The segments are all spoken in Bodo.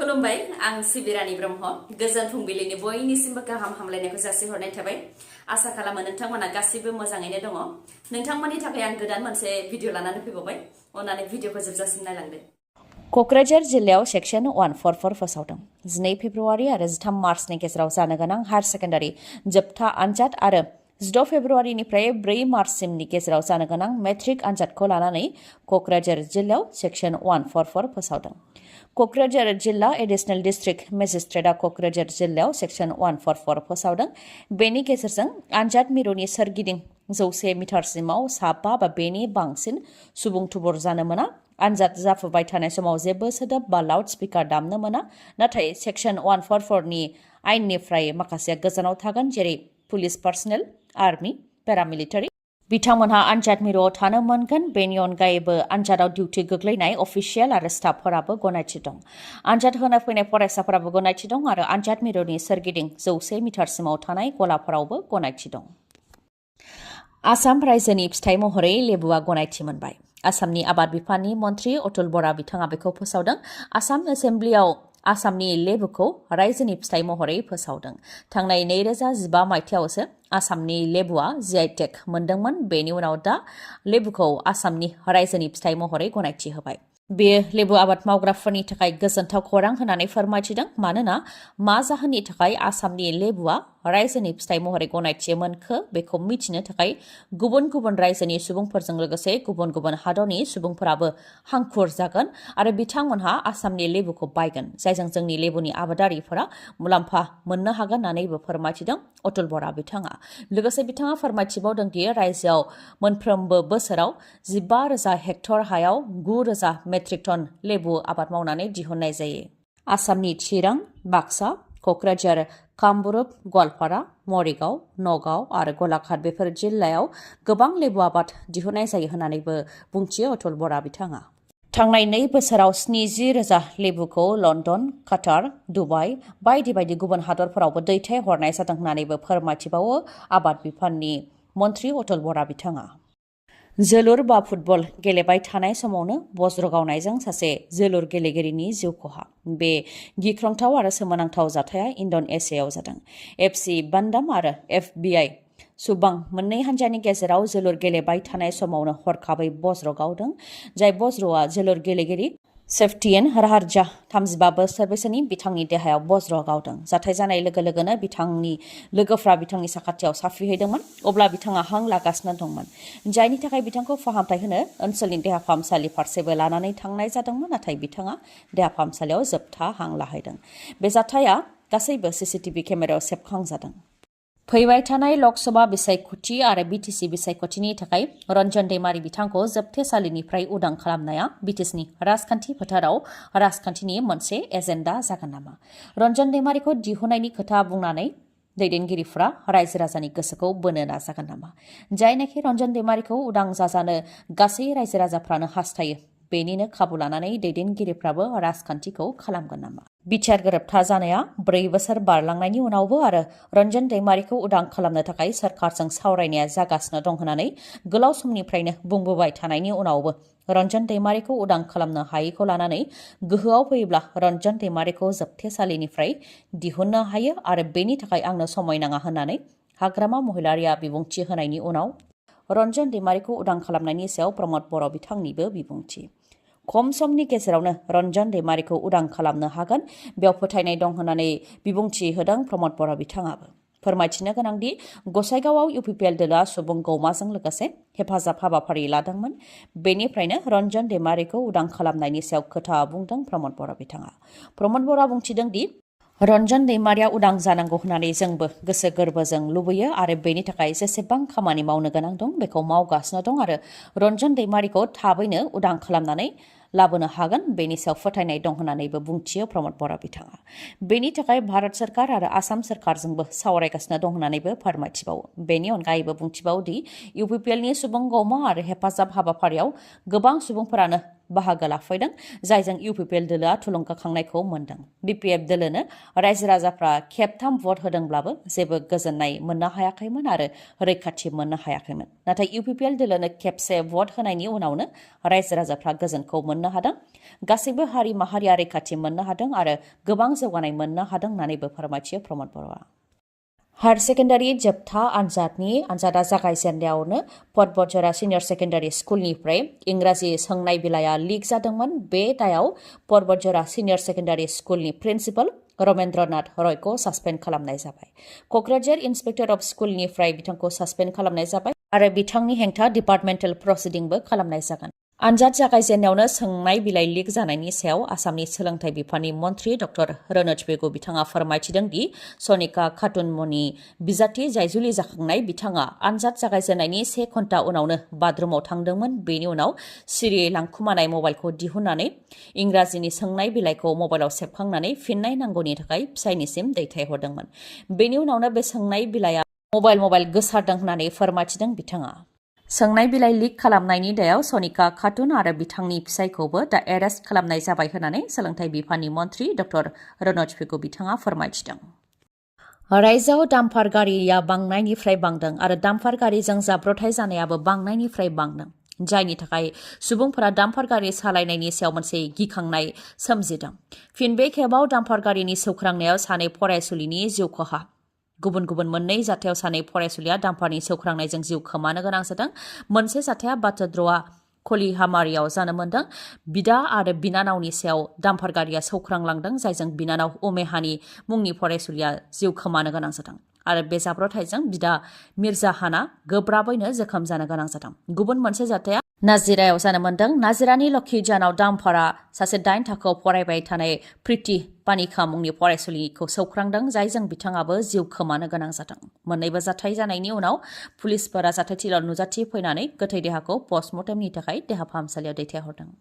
खुलुमबाय आं सिबिरानि ब्रह्म गोजोन फुंबिलिनि बयनिसिमबो गाहाम हामलायनायखौ जासिहरनाय थाबाय आसा खालामो नोंथांमोना गासिबो मोजाङैनो दङ नोंथांमोननि थाखाय आं गोदान मोनसे भिडिअ लानानै फैबावबाय अन्नानै भिडिअखौ जोबजासिम नायलांदो क'क्राझार जिल्लायाव सेक्सन 144 फोसावदों 2 फेब्रुवारि आरो 13 मार्चनि गेजेराव जानो गोनां हायार सेकेन्डारि जोबथा आनजाद आरो 16 फेब्रुवारिनिफ्राय 4 मार्चसिमनि गेजेराव जानो गोनां मेट्रिक आनजादखौ लानानै क'क्राझार जिल्लायाव सेक्सन 144 फोसावदों क'क्राझार जिल्ला एडिशनेल डिस्ट्रिक्ट मेजिस्ट्रेटआ क'क्राझार जिल्लायाव सेक्सन 144 फोसावदों बेनि गेजेरजों आनजाद मिरुनि सोरगिदिं 100 मिटारसिमाव साबा बा बेनि बांसिन सुबुं थुबुर जानो मोना आनजाद जाफुबाय थानाय समाव जेबो सोदोब बा लाउड स्पिकार दामनो मोना नाथाय सेक्सन 144 नि आइननिफ्राय माखासे गोजानाव थागोन जेरै पुलिस पार्सनेल आर्मी पेरामिलिटारि बिथांमोनहा आनजाद मिरुआव थानो मोनगोन बेनि अनगायैबो आनजादाव डिउटि गोग्लैनाय अफिसियेल आरो स्टाफफोराबो गनायथि दं आनजाद होनो फैनाय फरायसाफोराबो गनायथि दं आरो आनजाद मिरुनि सोरगिदिं 100 मिटारसिमाव थानाय गलाफोरावबो गनायथि दं आसाम रायजोनि फिथाइ महरै लेबुआ गनायथि मोनबाय आसामनि आबाद बिफाननि मन्थ्रि अतुल बरा बिथाङा बेखौ फोसावदों आसाम एसेम्ब्लियाव आसामनि लेबुखौ रायजोनि फिथाइ महरै फोसावदों थांनाय 2015 मायथाइयावसो आसामनि लेबुआ जीआई टेग मोनदोंमोन बेनि उनाव दा लेबुखौ आसामनि रायजोनि फिथाइ महरै गनायथि होबाय बेयो लेबु आबाद मावग्राफोरनि थाखाय गोजोनथाव खौरां होननानै फोरमायथिदों मानोना मा जाहोननि थाखाय आसामनि लेबुआ रायजोनि फिथाइ महरै गनायथि मोनखो बेखौ मिथिनो थाखाय गुबुन गुबुन रायजोनि सुबुंफोरजों लोगोसे गुबुन गुबुन हादरनि सुबुंफोराबो हांखुर जागोन आरो बिथांमोनहा आसामनि लेबुखौ बायगोन जायजों जोंनि लेबुनि आबादारिफोरा मुलाम्फा मोननो हागोन होननानैबो फोरमायथिदों अतुल बरा बिथाङा लोगोसे बिथाङा फोरमायथिबावदों दि रायजोआव मोनफ्रोमबो बोसोराव 15,000 हेक्टर हायाव 9,000 मेट्रिक टन लेबु आबाद मावनानै दिहुननाय जायो आसामनि चिरां बाक्सा क'क्राझार कामरुप गवालपारा मरिगाव नगाव आरो गलाघाट बेफोर जिल्लायाव गोबां लेबु आबाद दिहुननाय जायो होननानैबो बुंथियो अतुल बरा बिथाङा थांनाय 2 बोसोराव 70,000 लेबुखौ लन्दन काटार दुबाइ बायदि बायदि गुबुन हादरफोरावबो दैथायहरनाय जादों होननानैबो फोरमायथिबावो आबाद बिफाननि मन्थ्रि अतुल बरा बिथाङा जोलुर बा फुटबल गेलेबाय थानाय समावनो बज्र गावनायजों सासे जोलुर गेलेगिरिनि जिउ खहा बे गिख्रंथाव आरो सोमोनांथाव जाथाया इन्ड'नेसियायाव जादों एफसि बान्डाम आरो एफबिआइ सुबां मोननै हान्जानि गेजेराव जोलुर गेलेबाय थानाय समावनो हरखाबै बज्र गावदों जाय बज्रआ जोलुर गेलेगिरि सेफ्टियेन राहार्जा 35 बोसोर बैसोनि बिथांनि देहायाव बज्र गावदों जाथाय जानाय लोगो लोगोनो बिथांनि लोगोफ्रा बिथांनि साखाथियाव साफिहैदोंमोन अब्ला बिथाङा हां लागासिनो दंमोन जायनि थाखाय बिथांखौ फाहामथाय होनो ओनसोलनि देहा फाहामसालि फारसेबो लानानै थांनाय जादोंमोन नाथाय बिथाङा देहा फाहामसालियाव जोबथा हां लाहैदों बे जाथाया गासैबो सीसीटीवी केमेरायाव सेबखांजादों फैबाय थानाय लकसभा बिसायख'थि आरो बिटिसि बिसायख'थिनि थाखाय रन्जन दैमारि बिथांखौ जोबथेसालिनिफ्राय उदां खालामनाया बिटिसिनि राजखान्थि फोथाराव राजखान्थिनि मोनसे एजेन्डा जागोन नामा रन्जन दैमारिखौ दिहुननायनि खोथा बुंनानै दैदेनगिरिफ्रा रायजो राजानि गोसोखौ बोनो नाजागोन नामा जायनाखि रन्जन दैमारिखौ उदां जाजानो गासै रायजो राजाफ्रानो हास्थायो बेनिनो खाबु लानानै दैदेनगिरिफ्राबो राजखान्थिखौ खालामगोन नामा बिटिआर गोरोबथा जानाया 4 बोसोर बारलांनायनि उनावबो आरो रन्जन दैमारिखौ उदां खालामनो थाखाय सरकारजों सावरायनाया जागासिनो दं होननानै गोलाव समनिफ्रायनो बुंबोबाय थानायनि उनावबो रन्जन दैमारिखौ उदां खालामनो हायैखौ लानानै गोहोआव फैयोब्ला रन्जन दैमारिखौ जोबथेसालिनिफ्राय दिहुननो हायो आरो बेनि थाखाय आंनो समय नाङा होननानै हाग्रामा महिलारिया बिबुंथि होनायनि उनाव रन्जन दैमारिखौ उदां खालामनायनि सायाव प्रमद बर' बिथांनिबो बिबुंथि खम समनि गेजेरावनो रन्जन दैमारिखौ उदां खालामनो हागोन बेयाव फोथायनाय दं होननानै बिबुंथि होदों प्रमद बर' बिथाङाबो फोरमायथिनो गोनांदि गसाइगावआव इउपिपिएल दोलोआ सुबुं गौमाजों लोगोसे हेफाजाब हाबाफारि लादोंमोन बेनिफ्रायनो रन्जन दैमारिखौ उदां खालामनायनि सायाव खोथा बुंदों प्रमद बर' बिथाङा प्रमद बर'आ बुंथिदों दि रन्जन दैमारिया उदां जानांगौ होननानै जोंबो गोसो गोरबोजों लुबैयो आरो बेनि थाखाय जेसेबां खामानि मावनो गोनां दं बेखौ मावगासिनो दं आरो रन्जन दैमारिखौ थाबैनो उदां खालामनानै लाबोनो हागोन बेनि सायाव फोथायनाय दं होननानैबो बुंथियो प्रमद बर' बिथाङा बेनि थाखाय भारत सरकार आरो आसाम सरकारजोंबो सावरायगासिनो दं होननानैबो फोरमायथिबावो बेनि अनगायैबो बुंथिबावदि इउपिपिएलनि सुबुं गौमा आरो हेफाजाब हाबाफारियाव गोबां सुबुंफोरानो बाहागो लाफैदों जायजों इउपिपिएल दोलोआ थुलुंगाखांनायखौ मोनदों बिपिएफ दोलोनो रायजो राजाफ्रा खेबथाम भट होदोंब्लाबो जेबो गोजोननाय मोननो हायाखैमोन आरो रैखाथि मोननो हायाखैमोन नाथाय इउपिपिएल दोलोनो खेबसे भट होनायनि उनावनो रायजो राजाफ्रा गोजोनखौ मोननो मोननो हादों गासैबो हारि माहारिया रैखाथि मोननो हादों आरो गोबां जौगानाय मोननो हादों होननानैबो फोरमायथियो प्रमद बर'आ हायार सेकेन्डारि जोबथा आनजादा जागायजेननायावनो पदबजरा सिनियर सेकेन्डारि स्कुलनिफ्राय इंराजि सोंनाय बिलाइया लिक जादोंमोन बे दायाव पदबजरा सिनियर सेकेन्डारि स्कुलनि प्रिन्सिपाल रमेन्द्रनाथ रयखौ सासपेन्ड खालामनाय जाबाय क'क्राझार इन्सपेक्टर अफ स्कुलनिफ्राय बिथांखौ सासपेन्ड खालामनाय जाबाय आरो बिथांनि हेंथा डिपार्टमेन्टेल प्रसिडिंबो खालामनाय जागोन आनजाद जागायजेननायावनो सोंनाय बिलाइ लिक जानायनि सायाव आसामनि सोलोंथाइ बिफाननि मन्थ्रि डक्टर रनोज पेगु बिथाङा फोरमायथिदों दि सनिका खातुनमनि बिजाथि जाय जुलि जाखांनाय बिथाङा आनजाद जागायजेननायनि 1 घन्टा उनावनो बाथरुमाव थांदोंमोन बेनि उनाव सिरियै लांखुमानाय मबाइलखौ दिहुननानै इंराजिनि सोंनाय बिलाइखौ मबाइलाव सेबखांनानै फिननाय नांगौनि थाखाय फिसायनिसिम दैथायहरदोंमोन बेनि उनावनो बे सोंनाय बिलाइया मबाइल गोसारदों होननानै फोरमायथिदों बिथाङा सोंनाय बिलाइ लिक खालामनायनि दायाव सनिका खातुन आरो बिथांनि फिसायखौबो दा एरेस्ट खालामनाय जाबाय होननानै सोलोंथाइ बिफाननि मन्थ्रि डक्टर रनोज पेगु बिथाङा फोरमायथिदों रायजोआव डाम्पार गारिया बांनायनिफ्राय बांदों आरो डाम्पार गारिजों जाब्रथाय जानायाबो बांनायनिफ्राय बांदों जायनि थाखाय सुबुंफोरा डाम्पार गारि सालायनायनि सायाव मोनसे गिखांनाय सोमजिदों फिन बे खेबाव डाम्पार गारिनि सौख्रांनायाव सानै फरायसुलिनि जिउ खहा गुबुन गुबुन मोननै जाथायाव सानै फरायसुलिया डाम्पारनि सौख्रांनायजों जिउ खोमानो गोनां जादों मोनसे जाथाया बाथद्रआ कलिहामारियाव जानो मोन्दों बिदा आरो बिनानावनि सायाव डाम्पार गारिया सौख्रांलांदों जायजों बिनानाव उमेहानि मुंनि फरायसुलिया जिउ खोमानो गोनां जादों आरो बे जाब्रथायजों बिदा मिर्जाहाना गोब्राबैनो जोखोम जानो गोनां जादों गुबुन मोनसे जाथाया नाजिरायाव जानो मोन्दों नाजिरानि लखिजानाव डाम्पारा सासे 8 थाखोआव फरायबाय थानाय प्रिति पानिका मुंनि फरायसुलिखौ सौख्रांदों जायजों बिथाङाबो जिउ खोमानो गोनां जादों मोन्नैबो जाथाय जानायनि उनाव पुलिसफोरा जाथायथिलियाव नुजाथि फैनानै गोथै देहाखौ पस्टमर्टेमनि थाखाय देहा फाहामसालियाव दैथायहरदों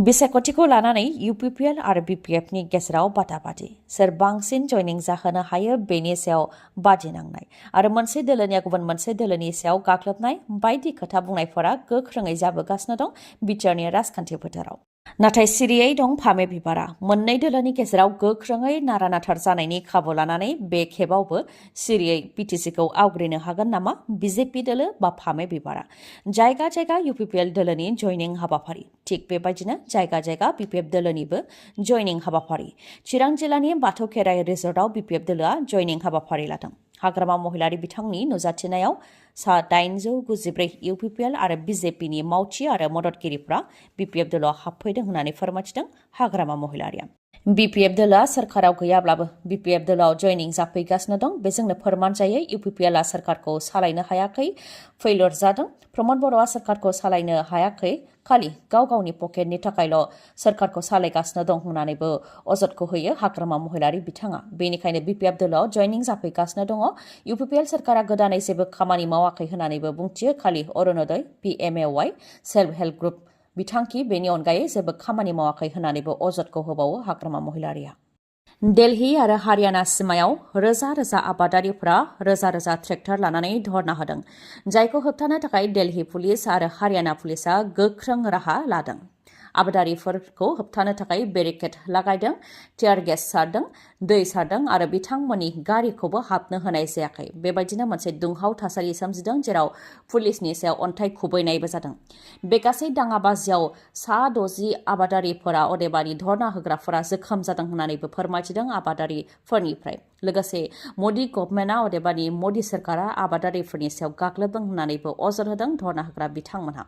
बिसायख'थिखौ लानानै इउपिपिएल आरो बिपिएफनि गेजेराव बादाबादि सोर बांसिन जयनिं जाहोनो हायो बेनि सायाव बादि नांनाय आरो मोनसे दोलोनिया गुबुन मोनसे दोलोनि सायाव गाग्लोबनाय बायदि खोथा बुंनायफोरा गोख्रोङै जाबोगासिनो दं बिटिआरनि राजखान्थि फोथाराव नाथाय सिरियै दं फामे बिबारा मोननै दोलोनि गेजेराव गोख्रोङै नारानाथार जानायनि खाबु लानानै बे खेबावबो सिरियै बिटिसिखौ आवग्रिनो हागोन नामा बिजेपि दोलो बा फामे बिबारा जायगा जायगा इउपिपिएल दोलोनि जयनिं हाबाफारि थिग बेबायदिनो जायगा जायगा बिपिएफ दोलोनिबो जयनिं हाबाफारि चिरां जिल्लानि बाथौ खेराइ रिजर्टआव बिपिएफ दोलोआ जयनिं हाबाफारि लादों हाग्रामा महिलारि बिथांनि नुजाथिनायाव सा 894 इउपिपिएल आरो बिजेपिनि मावथि आरो मददगिरिफ्रा बिपिएफ दोलोआव हाबफैदों होननानै फोरमायथिदों हाग्रामा महिलारिया बिपिएफ दोलोआ सोरखाराव गैयाब्लाबो बिपिएफ दोलोआव जयनिं जाफैगासिनो दं बेजोंनो फोरमान जायो इउपिपिएलआ सोरखारखौ सालायनो हायाखै फेइलर जादों प्रमद बर'आ सोरखारखौ सालायनो हायाखै खालि गाव गावनि पकेटनि थाखायल' सोरखारखौ सालायगासिनो दं होननानैबो अजदखौ होयो हाग्रामा महिलारि बिथाङा बेनिखायनो बिपिएफ दोलोआव जयनिं जाफैगासिनो दङ इउपिपिएल सोरखारा गोदानै जेबो खामानि मावाखै होननानैबो बुंथियो खालि Arunoday PMAY self help group बिथांखि बेनि अनगायै जेबो खामानि मावाखै होननानैबो अजदखौ होबावो हाग्रामा महिलारिया दिल्ली आरो हारियाना सिमायाव रोजा रोजा आबादारिफोरा रोजा रोजा ट्रेक्टर लानानै धरना होदों जायखौ होबथानो थाखाय दिल्ली पुलिस आरो हारियाना पुलिसआ गोख्रों राहा लादों आबादारिफोरखौ होबथानो थाखाय बेरिकेड लागायदों टियार गेस सारदों दै सारदों आरो बिथांमोननि गारिखौबो हाबनो होनाय जायाखै बेबायदिनो मोनसे दुंहाव थासारि सोमजिदों जेराव पुलिसनि सायाव अन्थाइ खुबैनायबो जादों बे गासै दाङाबाजियाव 60 आबादारिफोरा अदेबानि धरना होग्राफोरा जोखोम जादों होननानैबो फोरमायथिदों आबादारिफोरनिफ्राय लोगोसे मदि गभर्नमेन्टआ अदेबानि मदि सोरखारा आबादारिफोरनि सायाव गाग्लोबदों होननानैबो अजद होदों धरना होग्रा बिथांमोनहा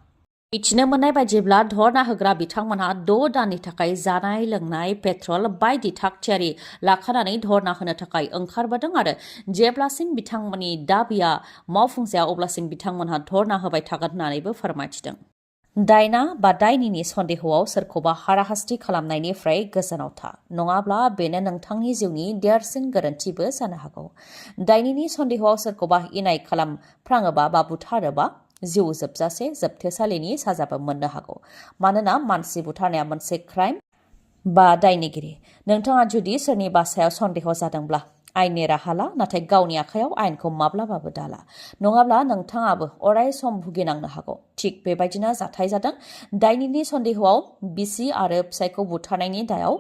मिथिनो मोननाय बायदिब्ला धरना होग्रा बिथांमोनहा 6 दाननि थाखाय जानाय लोंनाय पेट्रल बायदि थागथियारि लाखानानै धरना होनो थाखाय ओंखारबोदों आरो जेब्लासिम बिथांमोननि दाबिया मावफुंजाया अब्लासिम बिथांमोनहा धरना होबाय थागोन होननानैबो फोरमायथिदों दायना बा दायनिनि सन्देहआव सोरखौबा हाराहास्ति खालामनायनिफ्राय गोजानाव था नङाब्ला बेनो नोंथांनि जिउनि देरसिन गोरोन्थिबो जानो हागौ दायनिनि सन्देहआव सोरखौबा इनाय खालामफ्राङोबा बा बुथारोबा जिउ जोबजासे जोबथेसालिनि साजाबो मोननो हागौ मानोना मानसि बुथारनाया मोनसे क्राइम बा दायनिगिरि नोंथाङा जुदि सोरनिबा सायाव सन्देह जादोंब्ला आयेननि राहा ला नाथाय गावनि आखायाव आयेनखौ माब्लाबाबो दाला नङाब्ला नोंथाङाबो अराय सम भुगिनांनो हागौ थिग बेबायदिनो जाथाय जादों दायनिनि सन्देहआव बिसि आरो फिसायखौ बुथारनायनि दायाव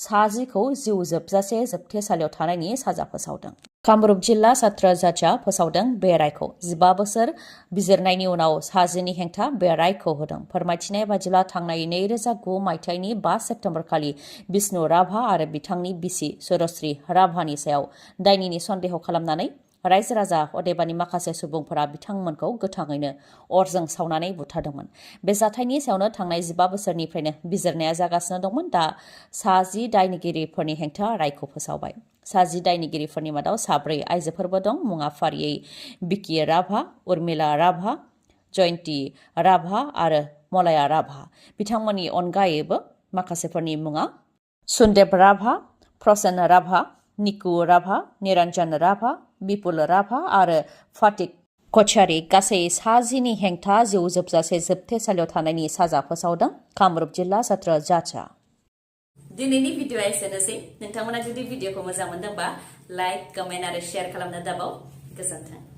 साजिखौ जिउ जोबजासे जोबथेसालियाव थानायनि साजा फोसावदों कामरुप जिल्ला सात्र जाथिया फोसावदों बे रायखौ 15 बोसोर बिजिरनायनि उनाव साजिनि हेंथा बे रायखौ होदों। फोरमायथिनाय बादिब्ला थांनाय 2009 मायथाइनि 5 सेप्तेम्बर खालि बिष्णु राभा आरो बिथांनि बिसि सरस्रि राभानि सायाव दायनिनि सन्देह खालामनानै रायजो राजा अदेबानि माखासे सुबुंफोरा बिथांमोनखौ गोथाङैनो अरजों सावनानै बुथारदोंमोन। बे जाथायनि सायावनो थांनाय 15 बोसोरनिफ्रायनो बिजिरनाया जागासिनो दंमोन। दा 10 दायनिगिरिफोरनि हेंथा रायखौ फोसावबाय। 10 दायनिगिरिफोरनि मादाव 4 आइजोफोरबो दं। मुङा फारियै बिकी राभा, उर्मिला राभा, जयन्ती राभा आरो मलाया राभा। बिथांमोननि अनगायैबो माखासेफोरनि मुङा सुनदेब राभा, प्रसेन राभा, निकु राभा, निरंजन राभा, बिपुल राभा आरो फातिक कछारी। गासै 10नि हेंथा जिउ जोबजासे जोबथेसालियाव थानायनि साजा फोसावदों कामरुप जिल्ला सात्र जाथिया। दिनैनि भिडिअआ एसेनोसै। नोंथांमोना जुदि भिडिअखौ मोजां मोनदोंबा लाइक, कमेन्ट आरो शेयार खालामनो दाबाव। गोजोन्थों।